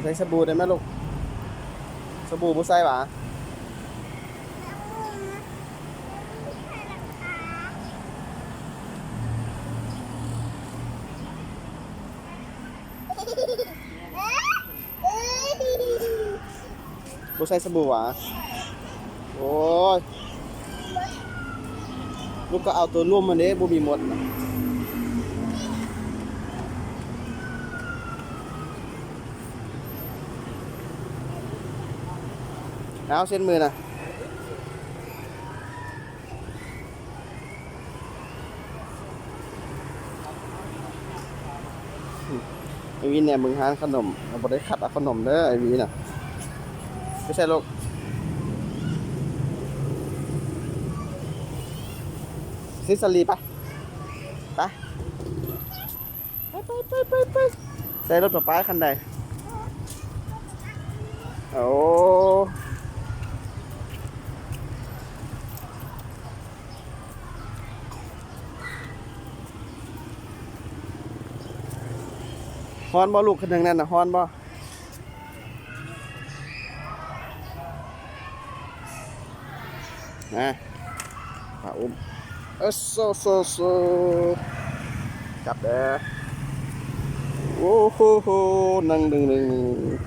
ໃສ່ສະບູໄດ້ໄໝລູກ? ສະບູບໍ່ໃສ່ຫວາ? ບໍ່ໃສ່ສະບູຫວາ? ໂອ້ຍ ລູກກໍເອົາໂຕລຸ່ມຫັ້ນເດ້ ບໍ່ມີມົດນະ. ເອົາເຊັນມືນະ. ໄອວີແນມເບິ່ງຮ້ານຂະໜົມ ເຮົາບໍ່ໄດ້ຄັດເອົາຂະໜົມເດີ ໄອວີນະ. ໄປໃສ່ລູກ? ຊິສາລີ ໄປ ໄປ ໄປ ໄປ ໄປ ໄປ. ໃສ່ລົດປ້າໆ ຄັນໃດ? ໂອ້ ຮ້ອນບໍ່ລູກ? ຄັນທາງນັ້ນນະ ຮ້ອນບໍ່? ນະ ພາອຸ້ມ ເອີ ໂຊ ໂຊ ໂຊ ຈັບເດີ. ໂອ້ໂຫ ໜຶ່ງ ໜຶ່ງ ໜຶ່ງ ໜຶ່ງ.